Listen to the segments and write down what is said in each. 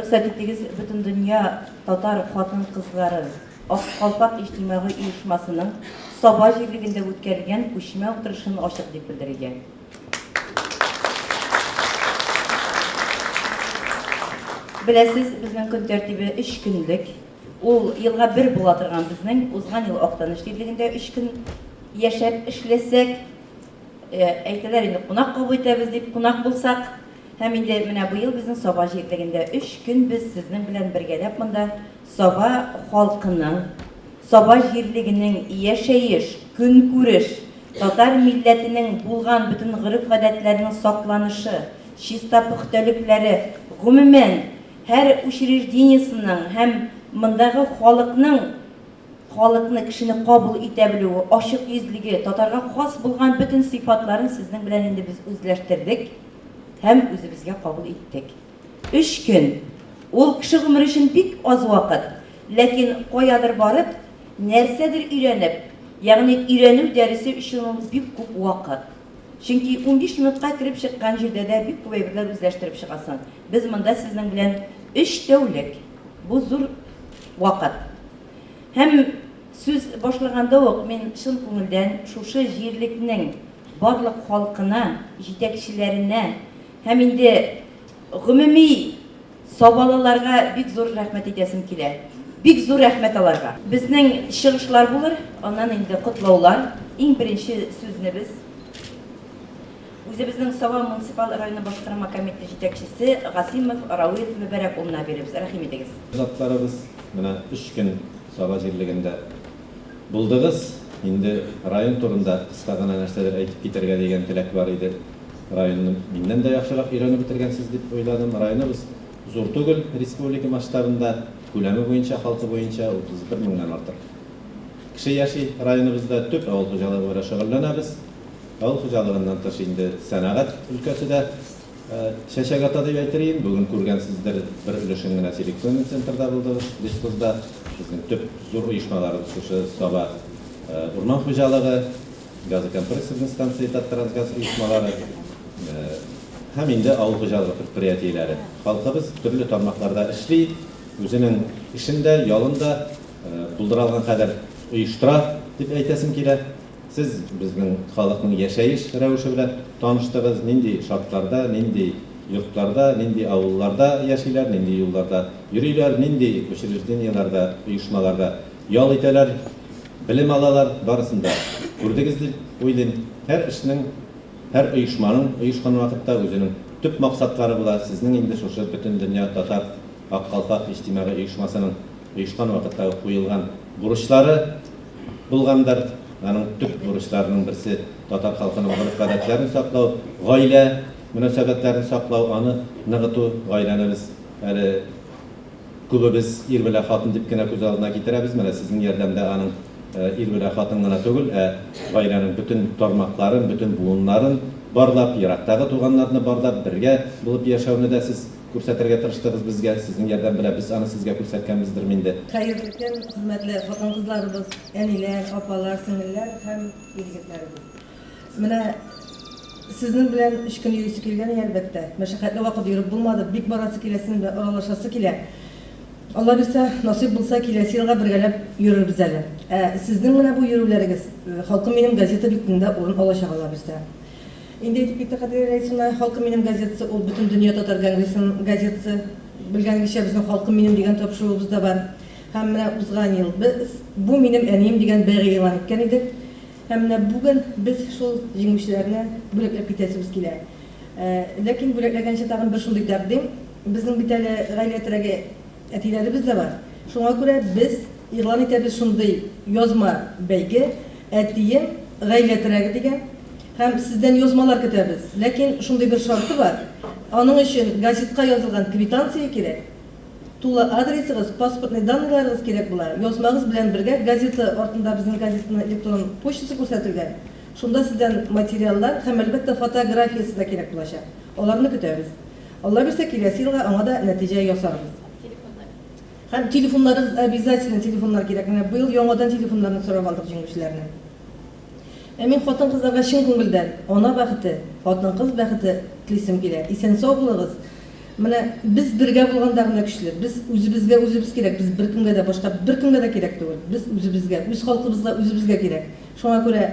Рөхсәт итегез, Бөтендөнья татар хатын-кызлары Ак калфак иҗтимагый оешмасының Саба җирлегендә үткәрелгән күчмә утырышын ачык дип белдерергә. Беләсез, безнең көн тәртибе өч көнлек. Ул елга бер була торган безнең. Узган ел Актаныш җирлегендә өч көн яшәп эшләсәк, әйтәләр инде, кунак кабул итәбез дип, кунак булсак. Һәм инде менә быел безнең Саба җирлегендә өч көн без сезнең белән бергәләп монда Саба халкының, Саба җирлегенең яшәеш, көнкүреш, татар милләтенең булган бөтен гореф-гадәтләренең сакланышы, чиста-пөхтәлекләре, гомумән, һәр учреждениесының һәм мондагы халыкның халыкны, кешене кабул итә белүе, ачык йөзлеге, татарга хас булган бөтен сыйфатларын сезнең белән инде без үзләштердек һәм үзебезгә кабул иттек. Өч көн. Ул кеше гомере өчен бик аз вакыт. Ләкин каядыр барып, нәрсәдер өйрәнеп, ягъни өйрәнү дәресе өчен ул бик күп вакыт. Чөнки 15 минутка кереп чыккан җирдә дә бик күп әйберләр үзләштереп чыгасың. Без монда сезнең белән өч тәүлек. Бу зур вакыт. Һәм сүз башлаганда ук мин чын күңелдән шушы җирлекнең барлык халкына, җитәкчеләренә һәм инде гомуми сабалыларга бик зур рәхмәт әйтәсем килә. Бик зур рәхмәт аларга. Безнең чыгышлар булыр, аннан инде котлаулар. Иң беренче сүзне без үзебезнең Саба муниципаль районы башкарма комитеты җитәкчесе Гасимов Рауил Мөбәрәк улына бирербез. Рәхим итегез. Затларыбыз, менә өч көн Саба җирлегендә булдыгыз. Инде район турында кыска гына нәрсәдер әйтеп китәргә дигән теләк бар иде. Районны миннән дә яхшырак өйрәнеп бетергәнсез дип уйладым. Районыбыз зур түгел, республика масштабында, күләме буенча, халкы буенча 31 меңнән артык кеше яши районыбызда. Төп авыл хуҗалыгы белән шөгыльләнәбез. Авыл хуҗалыгыннан тыш инде сәнәгать өлкәсе дә чәчәк ата дип әйтер идем. Бүген күргәнсездер, бер өлешен генә селекционный центрда булдыгыз, лесхозда. Безнең төп зур оешмаларыбыз шушы Саба урман хуҗалыгы, газокомпрессорный станция Таттрансгаз оешмалары һәм инде авыл хуҗалыгы предприятиеләре. Халкыбыз төрле тармакларда эшли, үзенең эшен дә, ялын да булдыра алган кадәр оештыра, дип әйтәсем килә. Сез безнең халыкның яшәеш рәвеше белән таныштыгыз, нинди шартларда, нинди йортларда, нинди авылларда яшиләр, нинди юлларда йөриләр, нинди учреждениеләрдә, оешмаларда ял итәләр, белем алалар, барысын да күрдегез дип уйлыйм. Һәр эшнең, һәр оешманың оешкан вакытта үзенең төп максатлары була. Сезнең инде шушы Бөтендөнья татар Ак калфак иҗтимагый оешмасының оешкан вакыттагы куелган бурычлары булгандыр. Аның төп бурычларының берсе, татар халкының гореф-гадәтләрен саклау, гаилә мөнәсәбәтләрен саклау, аны ныгыту. Гаиләне без әле Күбебез ир белән хатын дип кенә күз алдына китерәбез. Менә сезнең ярдәмдә аның ир белән хатын гына түгел, ә гаиләнең бөтен тармакларын, бөтен буыннарын барлап, ерактагы туганнарны барлап, бергә булып яшәүне дә сез күрсәтергә тырыштыгыз безгә. Сезнең ярдәм белән без аны сезгә күрсәткәнбездер инде. Хәерле көн, хөрмәтле хатын-кызларыбыз, әниләр, апалар, сеңелләр һәм ир-егетләребез. Менә сезнең белән өч көн йөрисе килгән иде, әлбәттә. Мәшәкатьле вакыт йөреп булмады, бик барасы килә, сезнең белән аралашасы килә. Алла бирсә, насыйп булса, киләсе елга бергәләп йөрербез әле. Ә сезнең менә бу йөрүләрегез Халкым минем газета битендә урын алачак, Алла бирсә. Инде әйтеп китте Кадрия Рәисовна, Халкым минем газетасы ул Бөтендөнья татар конгрессының газетасы. Белгәнегезчә, безнең Халкым минем дигән тапшыруыбыз да бар. Һәм менә узган ел без Бу минем әнием дигән бәйге игълан иткән идек. Һәм менә бүген без шул җиңүчеләрне бүләкләп китәсебез килә. Ләкин бүләкләгәнче тагын бер шундый тәкъдим, безнең бит әле гаилә терәге әтиләребез дә бар. Шуңа күрә без игълан итәбез шундый язма бәйге, Әтием, гаилә терәге дигән. Һәм сездән язмалар көтәбез. Ләкин шундый бер шарты бар, аның өчен газетка язылган квитанция кирәк. Тулы адресыгыз, паспортный данныйларыгыз кирәк була. Язмагыз белән бергә газета артында безнең газетаның электрон почтасы күрсәтелгән. Шунда сездән материаллар һәм, әлбәттә, фотографиясе дә кирәк булачак. Аларны көтәбез. Алла бирсә, киләсе елга аңа да нәтиҗә ясарбыз. Һәм телефоннарыгыз обязательно телефоннар кирәк. Менә быел яңадан телефоннарны сорап алдык җиңүчеләрнең. Ә мин хатын-кызларга чын күңелдән ана бәхете, хатын-кыз бәхете телисем килә. Исән-сау булыгыз! Менә без бергә булганда гына көчле. Без үзебезгә үзебез кирәк. Без беркемгә дә башка беркемгә дә кирәк түгел. Без үзебезгә, үз халкыбызга үзебезгә кирәк. Шуңа күрә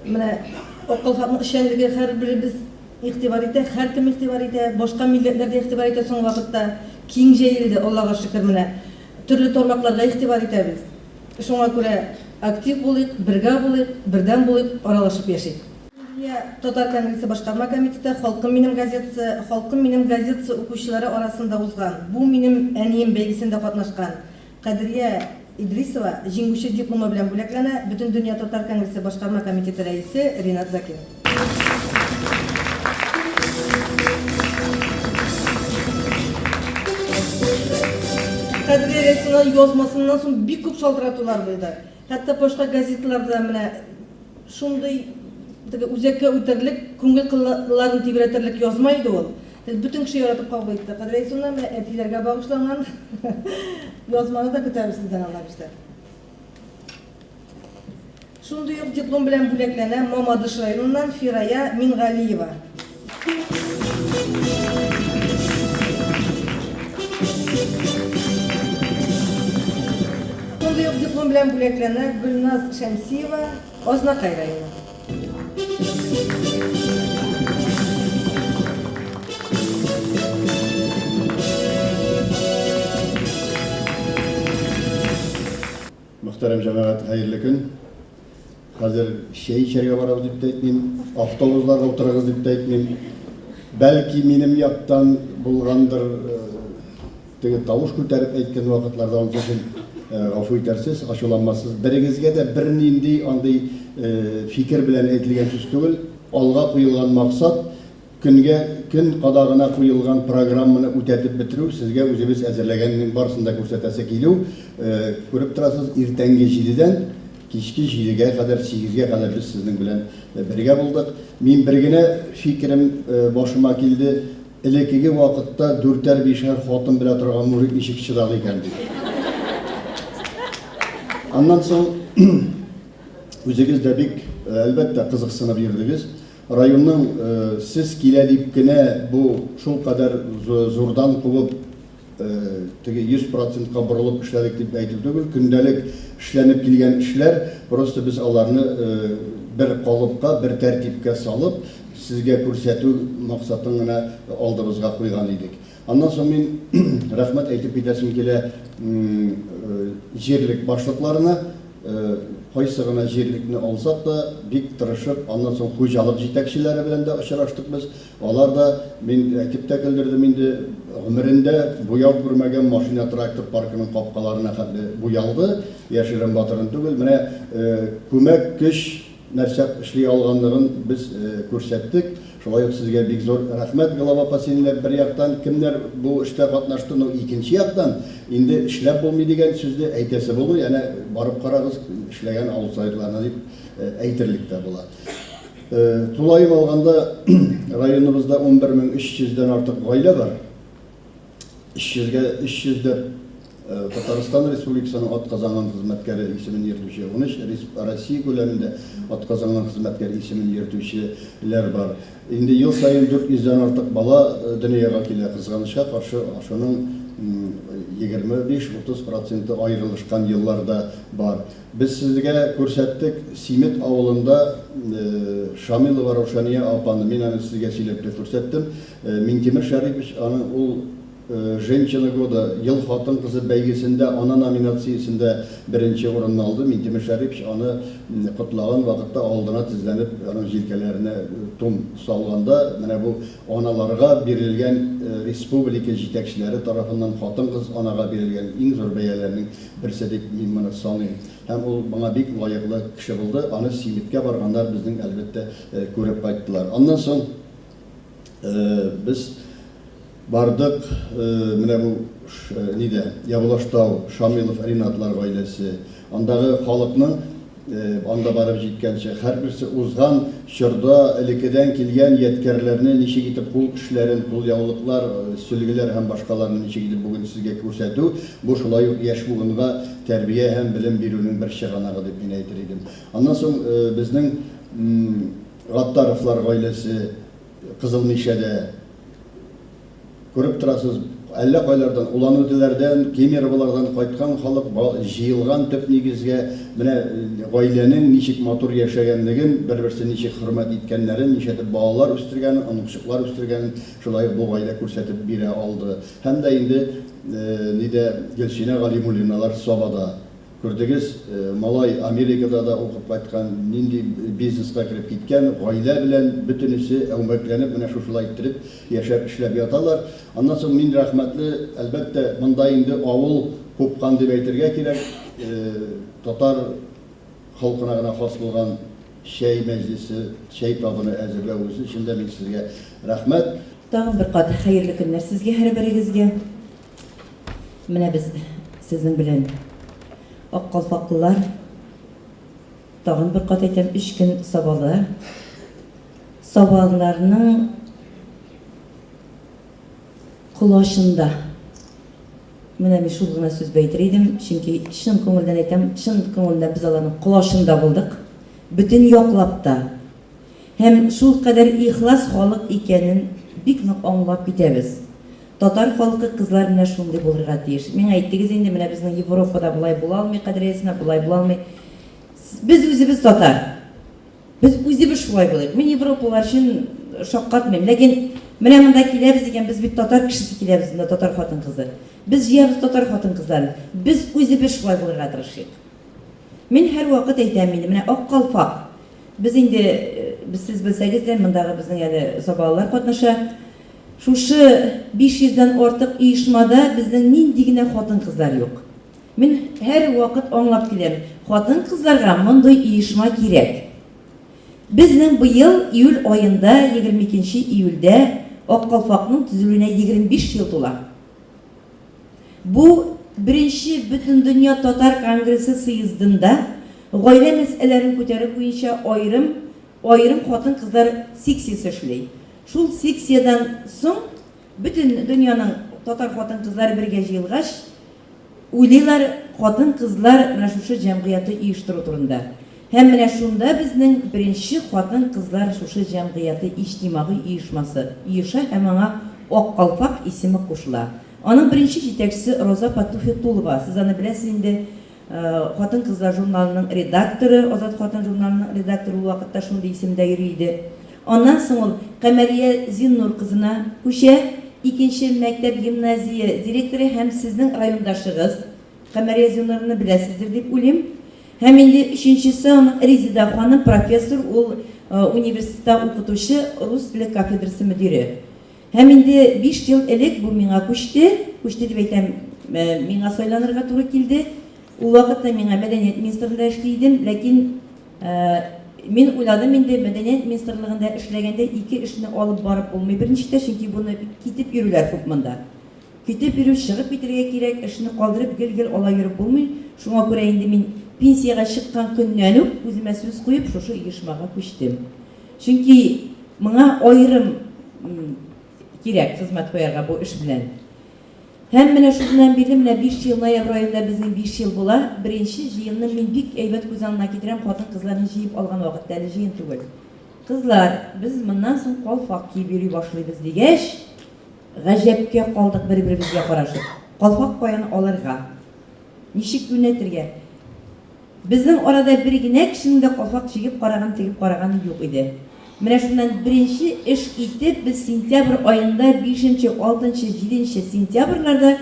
менә Ак калфакның эшчәнлеге һәрберебез игътибар итә, һәркем игътибар итә, башка милләтләр дә игътибар итә соңгы вакытта. Киң җәелде, Аллага шөкер, менә төрле тармакларга игътибар итәбез. Шуңа күрә актив булыйк, бергә булыйк, бердәм булыйк, аралашып яшик. Дөнья татар конгрессы башкарма комитеты Халкым минем газетасы, Халкым минем газетасы укучылары арасында узган Бу минем әнием бәйгесендә катнашкан Кадрия Идрисова җиңүче дипломы белән бүләкләнә, Бөтендөнья татар конгрессы башкарма комитеты рәисе Ринат Закиров. Кадрия Рәисовнаның язмасыннан соң бик күп шалтыратулар булды. Хәтта башка газеталарда менә Шундый теге үзәккә үтәрлек, күңел кылларын тибрәтерлек язма иде ул. Бөтен кеше яратып кабул итте. Кадрия менә әтиләргә багышланган язманы да көтәбез сездән, Алла бирсә. Шундый ук диплом белән бүләкләнә Мамадыш районыннан Фирая Мингалиева. Шундый ук диплом белән бүләкләнә Гөлназ Шәмсиева, Азнакай районы. Мөхтәрәм җәмәгать, хәерле көн. Хәзер чәй эчәргә барабыз дип тә әйтмим, автобусларга утырыгыз дип тә әйтмим. Бәлки минем яктан булгандыр, теге тавыш күтәреп әйткән вакытларда анысы өчен гафу итәрсез, ачуланмассыз. Берегезгә дә бернинди андый фикер белән әйтелгән сүз түгел. Алга куелган максат, Көнгә, көн кадагына куелган программаны үтәтеп бетерү, сезгә үзебез әзерләгәннең барысын да күрсәтәсе килү. Күреп торасыз, иртәнге җидедән кичке җидегә кадәр, сигезгә кадәр без сезнең белән бергә булдык. Мин бер генә фикерем башыма килде, элеккеге вакытта дүртәр-бишәр хатын белә торган мужик ничек чыдады икән дип. Аннан соң үзегез дә бик, әлбәттә, кызыксынып йөрдегез. Районның сез килә дип кенә бу шулкадәр зурдан кубып, теге 100 процентка борылып эшләдек дип әйтү түгел. Көндәлек эшләнеп килгән эшләр, просто без аларны бер калыпка, бер тәртипкә салып, сезгә күрсәтү максатын гына алдыбызга куйган идек. Аннан соң мин рәхмәт әйтеп китәсем килә җирлек башлыкларына. Кайсы гына җирлекне алсак та, бик тырышып, аннан соң хуҗалык җитәкчеләре белән дә очраштык без. Алар да, мин әйтеп тә көлдердем инде, гомерендә буяу күрмәгән машина-трактор паркының капкаларына хәтле буялды, яшерен-батырын түгел. Менә күмәк көч нәрсә эшли алганлыгын без күрсәттек. Шулай ук сезгә бик зур рәхмәт, глава поселения, бер яктан, кемнәр бу эштә катнашты, ну, икенче яктан, инде эшләп булмый дигән сүзне әйтәсе булмый, әнә барып карагыз, эшләгән авыл советларына дип әйтерлек тә була. Тулаем алганда, районыбызда 11300 дән артык гаилә бар. 300 гә 300 дә Татарстан Республикасының атказанган хезмәткәре исемен йөртүче, 13 Россия күләмендә атказанган хезмәткәр исемен йөртүчеләр бар. Инде ел саен 400 дән артык бала дөньяга килә. Кызганычка каршы, шуның 25-30 проценты аерылышкан еллар да бар. Без сезгә күрсәттек Симет авылында Шамилова Раушания апаны, мин аны сезгә сөйләп тә күрсәттем. Минтимер Шәрипович аны ул Женщина года, Ел хатын-кызы бәйгесендә ана номинациясендә беренче урынны алды. Минтимер Шәрипович аны котлаган вакытта алдына тезләнеп, аның җилкәләренә тун салганда, менә бу аналарга бирелгән республика җитәкчеләре тарафыннан хатын-кыз анага бирелгән иң зур бәяләрнең берсе дип мин моны саныйм. Һәм ул моңа бик лаеклы кеше булды. Аны Симеткә барганнар безнең, әлбәттә, күреп кайттылар. Аннан соң без бардык менә бу нидә, Явлаштау, Шамилов Ренатлар гаиләсе. Андагы халыкның анда барып җиткәнче, һәрберсе узган чорда элеккедән килгән ядкәрләрне ничек итеп кул эшләрен, кулъяулыклар, сөлгеләр һәм башкаларны ничек итеп бүген сезгә күрсәтү, бу шулай ук яшь буынга тәрбия һәм белем бирүнең бер чыганагы дип мин әйтер идем. Аннан соң безнең Гаттаровлар гаиләсе Кызыл Мишәдә. Күреп торасыз, әллә кайлардан, Улан-Үделәрдән, Кемероволардан кайткан халык җыелган төп нигезгә, менә гаиләнең ничек матур яшәгәнлеген, бер-берсен ничек хөрмәт иткәннәрен, ничәтеп балалар үстергәнен, оныкчыклар үстергәнен шулай ук бу гаилә күрсәтеп бирә алды. Һәм дә инде нидә Гөлсинә Галимуллиналар Сабада. Күрдегез, малай Америкада да укып кайткан, нинди бизнеска кереп киткән, гаилә белән бөтенесе әүмәкләнеп менә шушылай иттереп яшәп, эшләп яталар. Аннан соң мин рәхмәтле, әлбәттә, монда инде авыл купкан дип әйтергә кирәк, татар халкына гына хас булган чәй мәҗлесе, чәй табыны әзерләвегез өчен дә мин сезгә рәхмәт. Тагын бер кат хәерле көннәр сезгә һәрберегезгә. Менә без сезнең белән ак калфаклылар, тагын бер кат әйтәм, өч көн Сабада. Сабаларның колачында. Менә мин шул гына сүз бәйтер идем, чөнки чын күңелдән әйтәм, чын күңелдән без аларның колачында булдык. Бөтен яклап та. Һәм шулкадәр ихлас халык икәнен бик нык аңлап китәбез. Татар халкы кызлар менә шундый булырга тиеш. Миңа әйттегез инде, менә безнең Европада болай була алмый, Кадриясенә болай була алмый. Без үзебез татар. Без үзебез шулай булыйк. Мин европалар өчен шаккатмыйм. Ләкин менә монда киләбез икән, без бит татар кешесе киләбез монда, татар хатын-кызы. Без җыябыз татар хатын-кызларын. Без үзебез шулай булырга тырышыйк. Мин һәрвакыт әйтәм инде, менә Ак калфак. Без инде, без сез белсәгез дә, мондагы безнең әле сабалылар катнаша. Шушы 500 дән артык оешмада безнең нинди генә хатын-кызлар юк. Мин һәрвакыт аңлап киләм, хатын-кызларга мондый оешма кирәк. Безнең быел июль аенда, 22 нче июльдә Ак калфакның төзелүенә 25 ел тула. Бу Беренче Бөтендөнья татар конгрессы съездында гаилә мәсьәләрен күтәрү буенча аерым аерым хатын-кызлар секциясе эшли. Шул секциядән соң бөтен дөньяның татар хатын-кызлары бергә җыелгач, уйлыйлар хатын-кызлар менә шушы җәмгыяте оештыру турында. Һәм менә шунда безнең беренче хатын-кызлар шушы җәмгыяте иҗтимагый оешмасы оеша һәм аңа Ак калфак исеме кушыла. Аның беренче җитәкчесе Роза апа Туфетулова, сез аны беләсез инде, Хатын-кызлар журналының редакторы, Азат хатын журналының редакторы ул вакытта шундый исемдә йөри иде. Аннан соң ул Камәрия Зиннур кызына күчә, икенче мәктәп-гимназия директоры һәм сезнең райондашыгыз. Камәрия Зиннуровнаны беләсездер дип уйлыйм. Һәм инде өченчесе аның Резеда ханым, профессор, ул университетта укытучы, рус теле кафедрасы мөдире. Һәм инде биш ел элек бу миңа күчте, күчте дип әйтәм, миңа сайланырга туры килде. Ул вакытта миңа мәдәният министрлыгында эшли идем, ләкин мин уйладым инде, мәдәният министрлыгында эшләгәндә ике эшне алып барып булмый берничек тә, чөнки буны китеп йөрүләр күп монда. Китеп йөрү, чыгып китергә кирәк, эшне калдырып гел-гел алай йөреп булмый. Шуңа күрә инде мин пенсиягә чыккан көннән үк үземә сүз куеп, шушы оешмага күчтем. Чөнки моңа аерым кирәк хезмәт куярга бу эш белән. Һәм менә шуннан бирле, менә 5 ел, ноябрь аенда безнең 5 ел була. Беренче җыенны мин бик әйбәт күз алдына китерәм, хатын-кызларны җыеп алган вакытта, әле җыен түгел. Кызлар, без моннан соң калфак киеп йөри башлыйбыз дигәч, гаҗәпкә калдык бер-беребезгә карашып. Калфак каян алырга? Ничек юнәтергә? Безнең арада бер генә кешенең дә калфак чигеп караган, тегеп караганы юк иде. Менә шуннан беренче эш итеп без сентябрь аенда, бишенче, алтынчы, җиденче сентябрьләрдә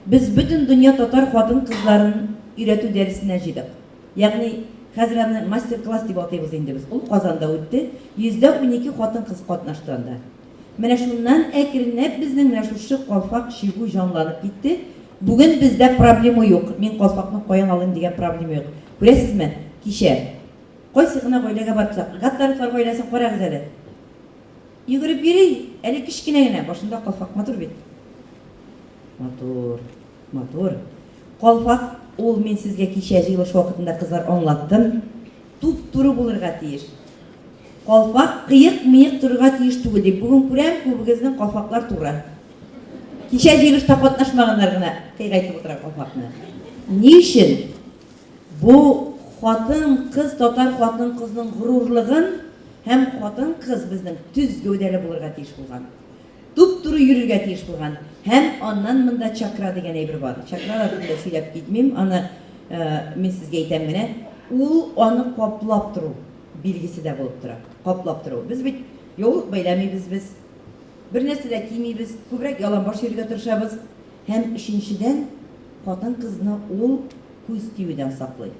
без бөтен дөнья татар хатын-кызларын өйрәтү дәресенә җыйдык. Ягъни, хәзер аны мастер-класс дип атыйбыз инде без. Ул Казанда үтте. 112 хатын-кыз катнашты анда. Менә шуннан әкренләп безнең менә шушы калфак чигү җанланып китте. Бүген бездә проблема юк. Мин калфакны каян алыйм дигән проблема юк. Күрәсезме, кичә кайсы гына гаиләгә барсак, Гаттаровлар гаиләсен карагыз әле. Йөгереп йөри, әле кечкенә генә, башында калфак. Матур бит. Матур, матур. Калфак ул мин сезгә кичә җыелыш вакытында кызлар аңлаттым. Туп-туры булырга тиеш. Калфак кыек-мыек торырга тиеш түгел дип. Бүген күрәм, күбегезнең калфаклар туры. Кичә җыелышта катнашмаганнар гына кыйгайтып утыра калфакны. Ни өчен? Бу хатын-кыз, татар хатын-кызның горурлыгын һәм хатын-кыз безнең төз гәүдәле булырга тиеш булган. Туп-туры йөрергә тиеш булган. Һәм аннан монда чакра дигән әйбер бар. Чакралар турында сөйләп китмим, аны мин сезгә әйтәм генә. Ул аны каплап тору билгесе дә булып тора. Каплап тору. Без бит яулык бәйләмибез без. Бер нәрсә дә кимибез, күбрәк яланбаш йөрергә тырышабыз. Һәм өченчедән, хатын-кызны ул күз тиюдән саклый.